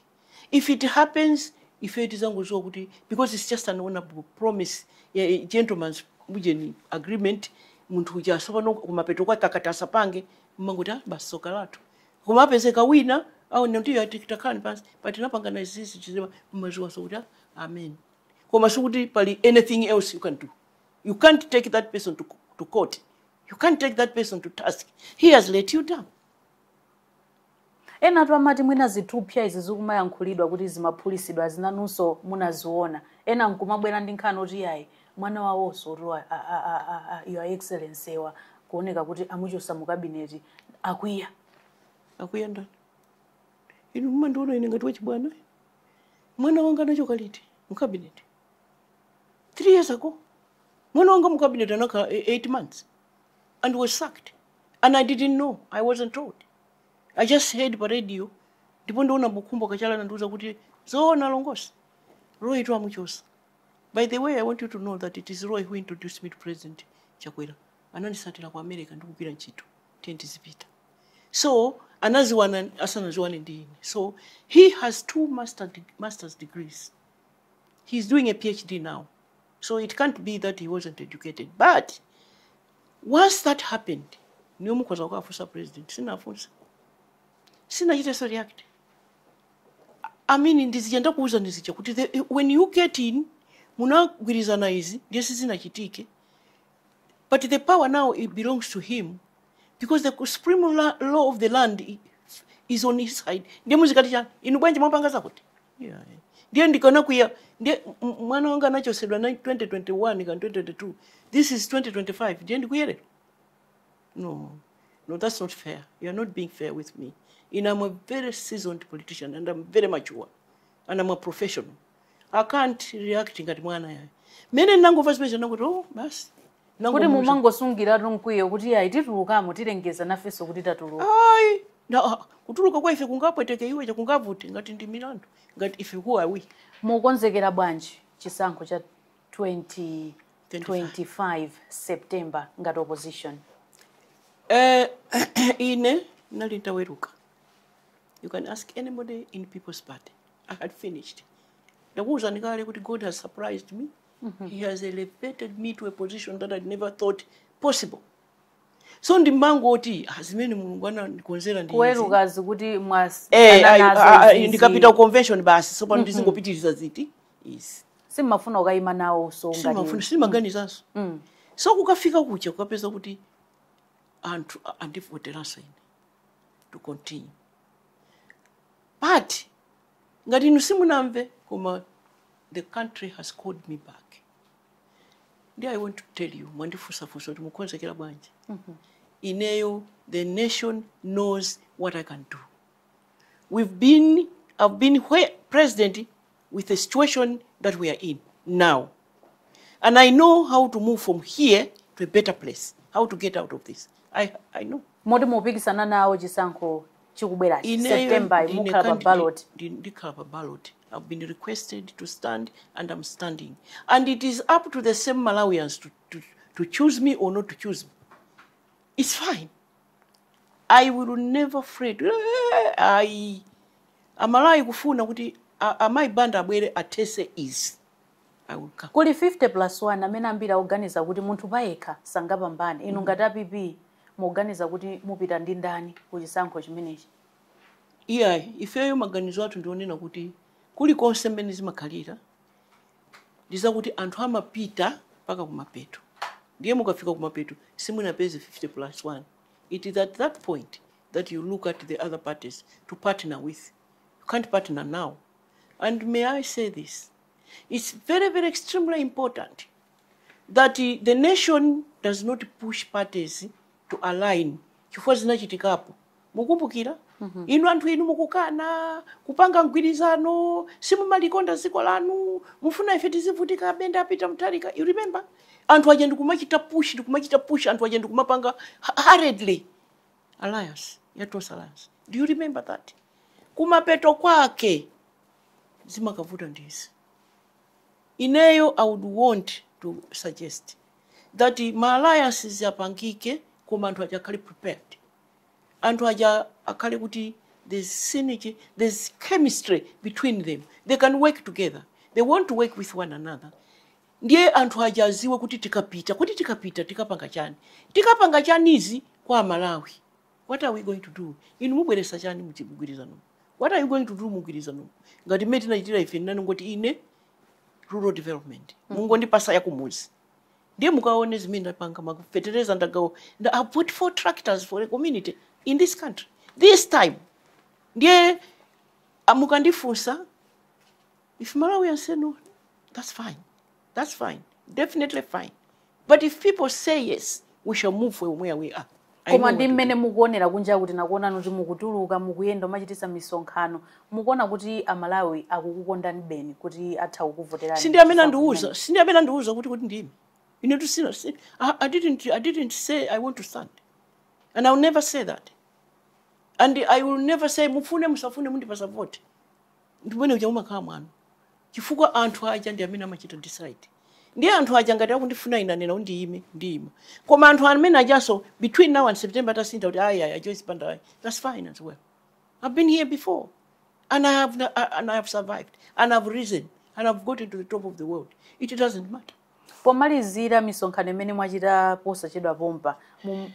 [SPEAKER 2] If it happens, if it is kuti, because it's just an honorable promise, yeah, gentleman's ujeni agreement, munthu uja asopano kumapeto kwake akati asapange, mmangoti ah, basi soka lathu. Kumapezeka wina, au ndiyo atitakhala pansi, but tinapangana izizi chizima, mmazuwa so kuti ah, amen. Koma sikuti pali anything else you can do. You can't take that person to court. You can't take that person to task. He has let you down.
[SPEAKER 1] Ena tu amati mwina zithupsa izi zikumayankhulidwa kuti zimaphulisidwa zinanunso munaziona. Ena nkumabwera ndi nkhani oti yayi, mwana wawonso tu Your Excellency wa kuoneka kuti amuchosa mu cabinet, akwiya.
[SPEAKER 2] Akwiya ndani? Inu mumandiona ine ngati wachibwana? Mwana wanga anachoka liti mu cabinet? 3 years ago. Mwana wanga mu cabinet anakhala 8 months and was sacked. And I didn't know. I wasn't told. I just heard pa radio. Ndipo ndiona Bukhumbo Kachala nandiuza kuti zoona longosi. Roy tu amuchosa. By the way, I want you to know that it is Roy who introduced me to President Chakwera. Anandisatira ku America ndikugwira ntchito. Tiye tizipita. So, anaziwana asanaziwane ndi ine. So, he has two master's degrees. He's doing a PhD now. So it can't be that he wasn't educated. But once that happened, niyo mukhoza kukafunsa president, sinafunsa. Sinachiteso react. I mean, ndizija ndakuuza ndizija kuti when you get in, munagwirizana izi, ndiye sizinachitike. But the power now, it belongs to him because the supreme law of the land is on his side. Ndiye muzikati chani, inu bwanji mwapanga zakuti. Yeah. Ndiye ndikana kuya, ndiye mwana wanga anachosedwa na 2021 kan 2022. This is 2025. Ndiye ndikuyerera. No, no, that's not fair. You're not being fair with me. And I'm a very seasoned politician and I'm very mature. And I'm a professional. I can't react ngati mwana yayi. Mene nangomva zimene nangoti, oh, basi.
[SPEAKER 1] Kuti
[SPEAKER 2] Nangomuuza.
[SPEAKER 1] Mumangosungiratu mkwiyo kuti yayi, titulukamo, tilengeza nafenso kuti tatuluka.
[SPEAKER 2] Ayi, na kutuluka kwa ife kungapweteke iwe, kungavute ngati ndi milandu. Ngati ife, who are we?
[SPEAKER 1] Mukonzekera bwanji chisankho cha 2025 September ngati opposition?
[SPEAKER 2] Ine nali ntaweruka. You can ask anybody in People's Party. I had finished. Ndakuwuzani kale kuti God has surprised me. He has elevated me to a position that I'd never thought possible. So ndimangoti ah, zimene Mulungu anandikonzera ndi izi.
[SPEAKER 1] Kuwerukazi kuti
[SPEAKER 2] Eh,
[SPEAKER 1] mwasiyana nazo izizi.
[SPEAKER 2] Ndikapita ku convention basi, so pano ndizingopitiriza ziti izi.
[SPEAKER 1] Simmafuna ukayima nawo so ngati
[SPEAKER 2] Simafuna, simaganizanso. So kukafika kucha kukapeza kuti anthu andivoteranso ine to continue. But ngati inu simunamve, koma the country has called me back. Ndi I want to tell you, mwandifunsafunsa kuti mukonzekera bwanji. Ineyo, the nation knows what I can do. We've been i've been where president with the situation that we are in now, and I know how to move from here to a better place, how to get out of this. I know.
[SPEAKER 1] Moti mupikisana nawo chisankho chikubwerachi?
[SPEAKER 2] Ineyo
[SPEAKER 1] September
[SPEAKER 2] ndine
[SPEAKER 1] mukhala pa ballot?
[SPEAKER 2] Ndikhala pa ballot. I've been requested to stand and I'm standing, and it is up to the same Malawians to choose me or not to choose me. It's fine. I will never fret. I Amalawi kufuna kuti amayi Banda abwere athetse izi, I will come.
[SPEAKER 1] Kuli 50 plus 1 amene ambiri akuganiza kuti munthu payekha sangapambane. Inu ngati a PP mukuganiza kuti mupita ndi ndani ku chisankho chimenechi?
[SPEAKER 2] Iyayi, ifeyo maganizo athu ndionena kuti kulikonse mmene zimakhalira ndizakuti anthu amapita mpaka kumapeto. Ndiye mukafika kumapeto simunapeze 50 plus 1, it is at that point that you look at the other parties to partner with. You can't partner now. And may I say this? It's very, very extremely important that the nation does not push parties to align, chifukwa zinachitikapo, mukumbukira inu anthu inu mukukana kupanga mgwirizano, simumalikonda dziko lanu, mufuna ife tizivutika benda apita Mutharika. You remember, anthu aja ndikumachita push, ndikumachita push anthu aja ndikumapanga hurriedly alliance ya Tonse Alliance. Do you remember that? Kumapeto kwake zimakavuta. Ndizi ineyo I would want to suggest that ma alliances apangike, koma anthu aja akhale prepared, anthu aja akhale kuti there's synergy, there's chemistry between them, they can work together, they want to work with one another. Ndiye anthu aja aziwe kuti tikapita, kuti tikapita tikapanga chani, tikapanga chanizi kwa Malawi. What are we going to do? Inu mubweresa chani mugwirizano? What are you going to do mugwirizano? Ngati mmene tinachitira ife, nani ngoti ine rural development, mungondipasa yakumuzi, ndiye mukaone zimene ndapanga, mafetereza ndagawo. I put four tractors for a community in this country this time. Ndiye mukandifunsa, if Malawians say no, that's fine, that's fine, definitely fine. But if people say yes, we shall move from where we are.
[SPEAKER 1] Koma ndi mmene mukuonera kunja, kuti nakuonani kuti mukutuluka, mukuyenda, machitisa misonkhano, mukuona kuti Amalawi akukukondani beni kuti atha kukuvoterani?
[SPEAKER 2] Sindi amene andiuza, sindi amene andiuza kuti ndime. Ine tusina I didn't say I want to stand, and I will never say that, and I will never say mufune musafune mundipasa vote. Ndimene uja umakhala mwano, chifukwa anthu aja ndi amene amachita decide. Ndiye anthu aja ngati akundifuna ine, anena undiyime, ndiyima. Koma anthu amene ajaso between now and September atasintha kuti ayi, ayi, Joyce Banda ayi, that's fine as well. I've been here before and I have survived and I've risen and I've gotten to the top of the world. It doesn't matter.
[SPEAKER 1] Pomalizira, misonkhano imene mwachita posachedwa pompa,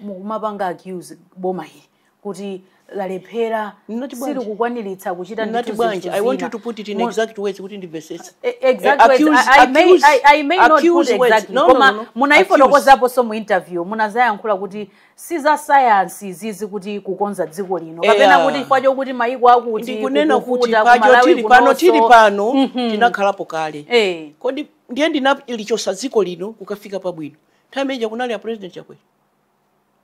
[SPEAKER 1] mukumapanga accuse boma ili kuti lalephera,
[SPEAKER 2] Nati bwanji?
[SPEAKER 1] silikukwaniritsa kuchita
[SPEAKER 2] Nati
[SPEAKER 1] ndithu
[SPEAKER 2] bwanji?
[SPEAKER 1] zinthu
[SPEAKER 2] I want
[SPEAKER 1] zina.
[SPEAKER 2] you to put it in exact words kuti ndimvetsetse.
[SPEAKER 1] Exact
[SPEAKER 2] Eh,
[SPEAKER 1] words. I may not put
[SPEAKER 2] accuse words.
[SPEAKER 1] exactly.
[SPEAKER 2] No, no,
[SPEAKER 1] Koma
[SPEAKER 2] no, no.
[SPEAKER 1] munayifotokozapo so mu interview, munazayankhula kuti si za sayansi zizi kuti kukonza dziko lino, kapena kuti chifukwa chokuti mayiko akuti
[SPEAKER 2] Ndikunena kuti
[SPEAKER 1] kukuvuta,
[SPEAKER 2] pacho
[SPEAKER 1] ku Malawi
[SPEAKER 2] tili pano, tili
[SPEAKER 1] kunonso.
[SPEAKER 2] pano tinakhalapo kale. Kodi ndiye ndinalichosa dziko lino kukafika pabwino? Nthawi imeneja kunali a President Chakwera.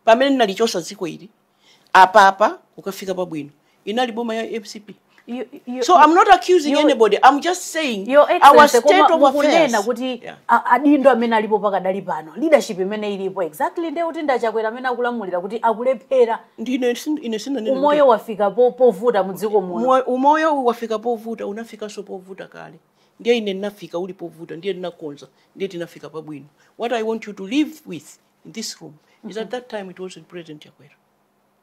[SPEAKER 2] Pamene ndinalichosa dziko ili apapa kukafika pabwino, inali boma ya MCP. So I'm not accusing anybody, I'm just saying
[SPEAKER 1] Your
[SPEAKER 2] our
[SPEAKER 1] Excellency,
[SPEAKER 2] state
[SPEAKER 1] koma
[SPEAKER 2] of
[SPEAKER 1] mukunena
[SPEAKER 2] affairs.
[SPEAKER 1] kuti adindo amene alipo pakadali pano, leadership imene ilipo exactly, ndiye kuti ndachakwera amene akulamulira, kuti akulephera.
[SPEAKER 2] Ndine ine sinanene kuti
[SPEAKER 1] Umoyo wafika povuta mu dziko muno.
[SPEAKER 2] Umoyo wafika povuta, unafikanso povuta kale. Ndiye ine ndinafika uli povuta, ndiye ndinakonza, ndiye tinafika pabwino. What I want you to live with in this room is at that time it wasn't President Chakwera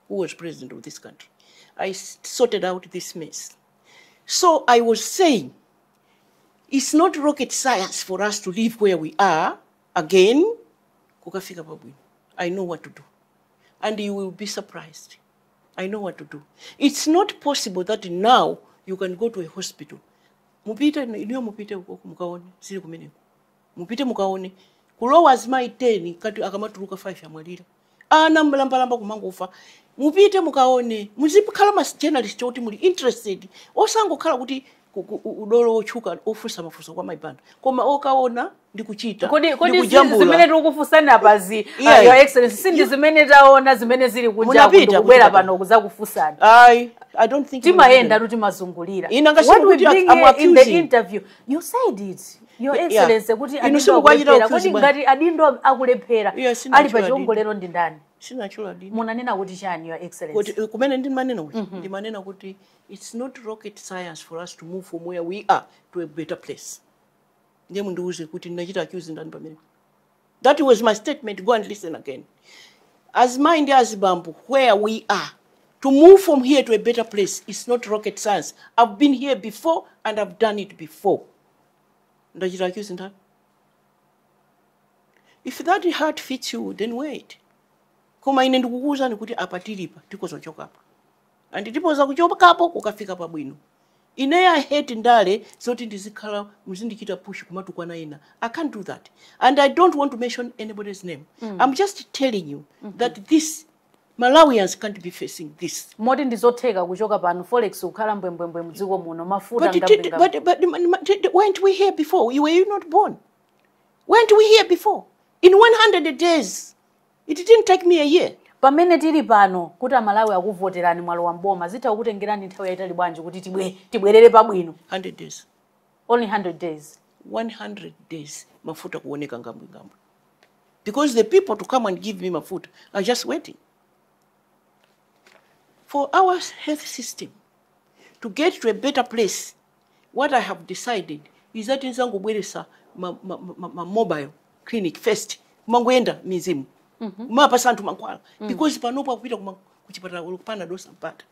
[SPEAKER 2] who was president of this country. I sorted out this mess. So I was saying it's not rocket science for us to live where we are again kukafika pabwino. I know what to do, and you will be surprised. I know what to do. It's not possible that now you can go to a hospital. Mupite iniyo, mupite uko mukaone zili kumeneko, mupite mukaone kulowa azimayi 10 kati akamatuluka 5 amwalira, ana mlambalamba kumangofa. Mupite mukaone, muzikhala ma journalist oti muli interested, osangokhala kuti Udolo wotchuka ofunsa mafunso kwa Mayi Banda, koma okaona ndi kuchita.
[SPEAKER 1] Kodi
[SPEAKER 2] ndi kujambula.
[SPEAKER 1] Zimene tikukufunsani apazi, Your Excellency, sindi zimene taona zimene zili kunja
[SPEAKER 2] Munapita
[SPEAKER 1] kubwera
[SPEAKER 2] kuchipatala.
[SPEAKER 1] pano kuzakufunsani?
[SPEAKER 2] I don't think
[SPEAKER 1] Timayenda tu, timazungulira.
[SPEAKER 2] Ina ngasi
[SPEAKER 1] What we
[SPEAKER 2] kuti
[SPEAKER 1] bring
[SPEAKER 2] I'm
[SPEAKER 1] here in the
[SPEAKER 2] accusing.
[SPEAKER 1] interview, you said it, Your Excellency, kuti
[SPEAKER 2] Inu
[SPEAKER 1] adindo
[SPEAKER 2] simukwachita
[SPEAKER 1] akulephera.
[SPEAKER 2] accuse
[SPEAKER 1] Kodi
[SPEAKER 2] bwana.
[SPEAKER 1] ngati adindo akulephera,
[SPEAKER 2] Yeah, sinachula
[SPEAKER 1] ali pa
[SPEAKER 2] adindo.
[SPEAKER 1] chiongolero ndi ndani?
[SPEAKER 2] Sinachula adindo.
[SPEAKER 1] Munanena kuti chani, Your Excellency?
[SPEAKER 2] Kuti kumene ndimanena kuti, ndimanena kuti it's not rocket science for us to move from where we are to a better place. Ndiye mundiuze kuti ndinachita accuse ndani pamene. That was my statement. Go and listen again. As mind as bambo, where we are, to move from here to a better place is not rocket science. I've been here before and I've done it before. Ndachita accuse ndani? If that hat fits you, then wait. Koma ine ndikukuwuzani kuti apa tilipa tikozochokapo, and tipoza kuchokapo kukafika pabwino. Ineyo I hate ndale zoti ndizikhala muzindichita push kumatukwana ina. I can't do that, and I don't want to mention anybody's name. I'm just telling you that this Malawians can't be facing this.
[SPEAKER 1] Moti ndizotheka kuchoka pano forex kukhala mbwembwembwe mdziko muno, mafuta
[SPEAKER 2] But,
[SPEAKER 1] ngambwengambwe?
[SPEAKER 2] but weren't we here before? Were you not born? Weren't we here before? In 100 days. It didn't take me a year.
[SPEAKER 1] Pamene tili pano, kuti Amalawi akuvoterani, mwalowa mboma, zitha kukutengerani nthawi yayitali bwanji kuti tibwerere pabwino?
[SPEAKER 2] 100 days.
[SPEAKER 1] Only 100 days?
[SPEAKER 2] 100 days, mafuta kuoneka ngambwe ngambwe. Because the people to come and give me mafuta are just waiting. For our health system to get to a better place, what I have decided is that nzangobweresa ma mobile clinic first, kumangoenda mizimu, kumapasa anthu mankhwala, because panopo akupita kuchipatala kupana dosa mpata.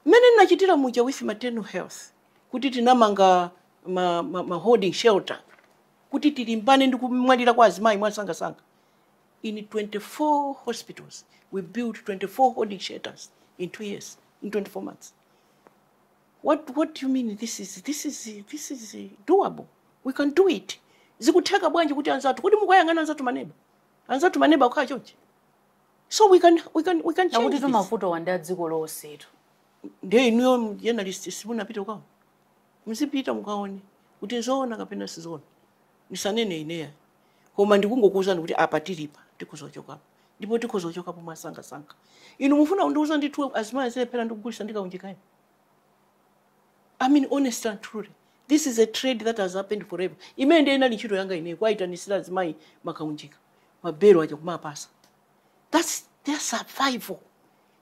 [SPEAKER 2] Mmene ndinachitira muja with maternal health, kuti tinamanga ma holding shelter kuti tilimbane ndi kumwalira kwa azimayi mwasangasanga. In 24 hospitals we built 24 holding shelters in 2 years, in 24 months. What do you mean? This is doable. We can do it. Zikutheka bwanji kuti anzathu, kuti mukayang'ana anzathu maneba, anzathu maneba akukhala chonchi? So we can change
[SPEAKER 1] Nakuti
[SPEAKER 2] this.
[SPEAKER 1] Mafuta wandi a dziko lonsetu.
[SPEAKER 2] Ndiye inuyo journalist simunapita ukaona. Muzipita mukaone kuti nzoona kapena sizoona. Ndisanene ineya, koma ndikungokuwuzani kuti apa tilipa tikuzochokapo, ndipo tikuzochokapo mwasangasanga. Inu mufuna kundiuza ndithu azimayi azilephera ndikugulisa ndikaunjikayo? I mean, honest and truly, this is a trade that has happened forever. Imene ndiye inali ntchito yanga ineyo, kwayitanisira azimayi makaunjika, mabelo aja kumapasa. That's their survival.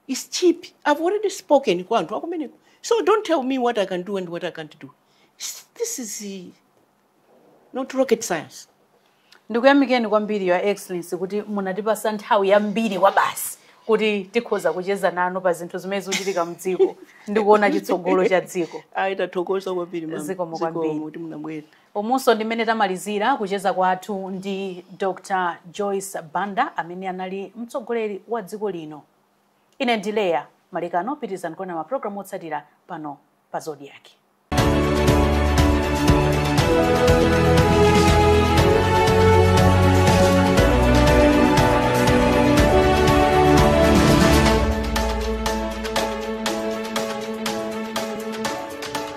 [SPEAKER 2] It's cheap. I've already spoken kwa anthu akumeneko. So don't tell me what I can do and what I can't do. This is not rocket science.
[SPEAKER 1] Ndikuyamikeni kwambiri, Your Excellency, kuti munatipasa nthawi yambiri kwa basi kuti tikhoza kucheza nanu pa zinthu zimene zikuchitika mdziko ndi kuona chitsogolo cha dziko.
[SPEAKER 2] Ayi, tathokoza kwambiri, mama.
[SPEAKER 1] Zikomo kwambiri.
[SPEAKER 2] Zikomo kuti munabwera.
[SPEAKER 1] Umunso ndimene tamalizira kucheza kwathu ndi Dr Joyce Banda, amene anali mtsogoleri wa dziko lino. Ine ndileya Malekano. Pitirizani kuona mapulogalamu otsatira pano pa Zodiak.